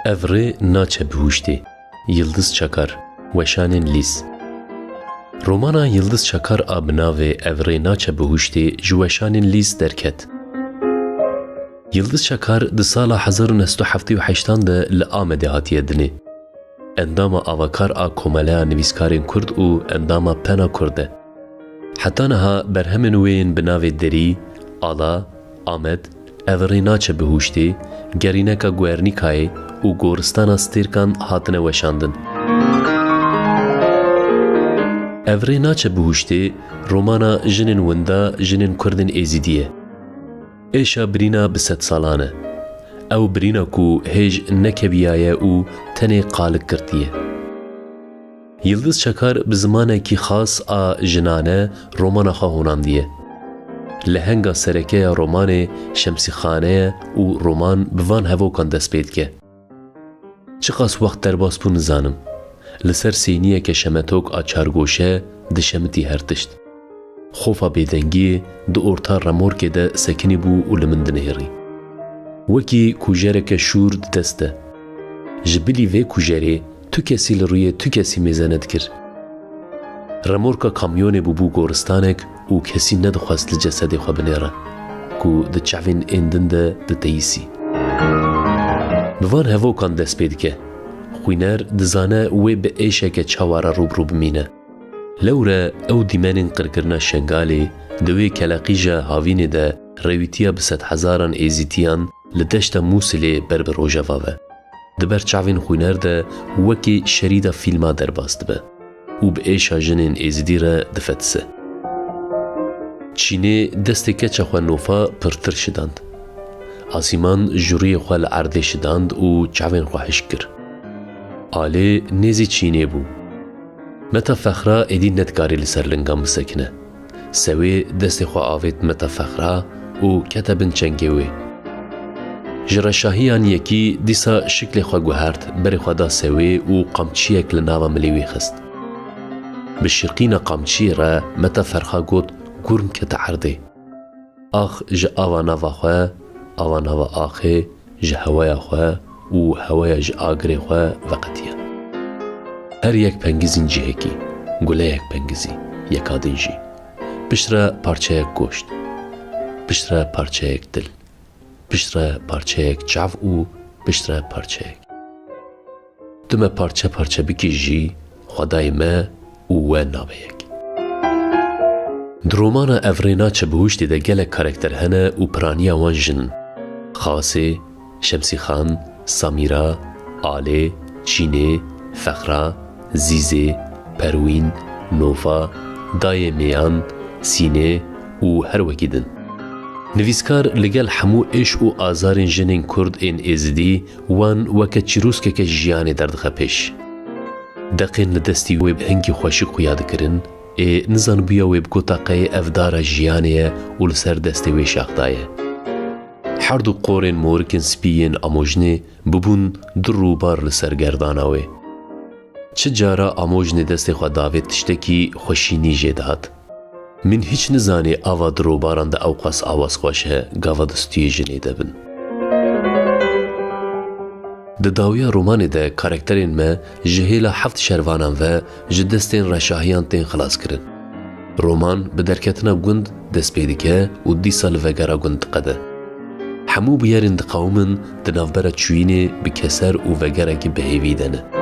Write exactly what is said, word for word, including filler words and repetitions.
Ev rê naçe bihuştê. Yildiz Çakar, Weşanên Lîs. Romana Yildiz Çakar a bi navê Ev rê naçe bihuştê ji Weşanên Lîs derket. Yildiz Çakar di sala hezar û neh sed û heftê û heştan de li Amedê hatiye dinê. Endama avakar a Komeleya Nivîskarên Kurd û endama Pena Kurd e. Heta niha berhemên wê yên bi navê Derî, Ala, Amed, Ev rê naçe bihuştê, Gerîneka Guernîkayê û Goristana Stêrkan hatine weşandin. Ev rê naçe bihuştê, romana jinên winda jinên Kurdên Êzidî ye. Êşa birîna bi sedsalan e. Ew birîna ku hêj nekeviyaye û tenê qalik girtiye. Yildiz Çakar bi zimanekî xas a jinane romana xwe honandiye. Lehenga sereke ya romanê Şemsîxane ye û roman bi van hevokan dest pê dike. Çiqas wext derbas bû nizanim. Li ser sêniyeke şemetok a çargoşe dişemitî her tişt. Xofa bêdengiyê di orta remorkê de sekinî bû û li min dinihêrî. Wekî kujereke şûr di dest de. Ji bilî vê kujerê tu kesî li rûyê tu kesî mêze nedikir. Remorka kamyonê bûbû goristanek û kesî nedixwest li cesedê xwe binêre, ku di çavên ên din de diteyîsî. Bi van hevokan dest pê dike. Xwîner dizane wê bi êşeke çawa re rû bi rû bimîne. Lewre ew dîmenên qirkirina Şengalê di wê keleqîja havînê de rêwîtiya bi sedhezaran êzîtiyan li deşta Mûsilê ber bi rojeva ve. Di ber çavên xwîner de wekî şerîda fîlma derbas dibe û bi êşa jinên êzidî re difetise. Çînê destê keça xwe nofa pirtir şidand. Asîman ji rûyê xwe li erdê şidand û çavên xwe hişk kir. Alê nêzî çînê bû. Meta Fexra êdî nedikarî li ser lingan bisekine. Sewê destê xwe avêt Meta Fexra û kete bin çengê wê. Ji reşahiyan yekî dîsa şiklê xwe guhert, berê xwe da sewê û qamçiyek li nava milê wî xist. Bi şiqîna qamçiyê re Meta Fexra got, Gurm kete erdê. Ax ji ava nava xwe, ava nava axê, ji hewaya xwe û hewaya ji agirê xwe veqetiye. Her yek pengizîn cihekî, guleyek pengizî, yeka din jî. Piştre parçeyek goşt. Piştre parçeyek dil. Piştre parçeyek çav û piştre parçeyek. Tu me parçe parçe bikî jî, Xwedayê me û we nabe yek. Di romana Ev rê naçe bihuştê de gelek karekter hene û piraniya wan jin in. Xasê, Şemsîxan, Samîra, Alê, Çînê, Fexra, Zîzê, Perwîn, Nova, Dayê Mêyan, Sînê û her wekî din. Nivîskar li gel hemû êş û azarên jinên Kurd ên Êzidî wan weke çîroskeke jiyanê derdixe pêş. Deqên li destî wê bi hingî xweşik xuya dikirin, ê nizanibûya wê bi ku taqeyê ev dara jiyanê ye û li ser destê wê şax daye. Her du qorên morikên spî yên amojnê bibûn du rûbar li ser gerdana wê. Çi cara amojnê destê xwe davêt tiştekî xweşînî jê dihat. Min hîç nizanî ava di rûbaran de ewqas awaz xweş e, gava di stûyê jinê de bin. Di dawiya romanê de karakterên me ji hêla heft şervanan ve ji destên reşahiyan tên xilaskirin. Roman bi derketina gund dest pê dike û dîsa li vegera gund diqede. Hemû bûyerên diqewimin di navbera çûyînê bi keser û vegerekî bi hêvî de ne.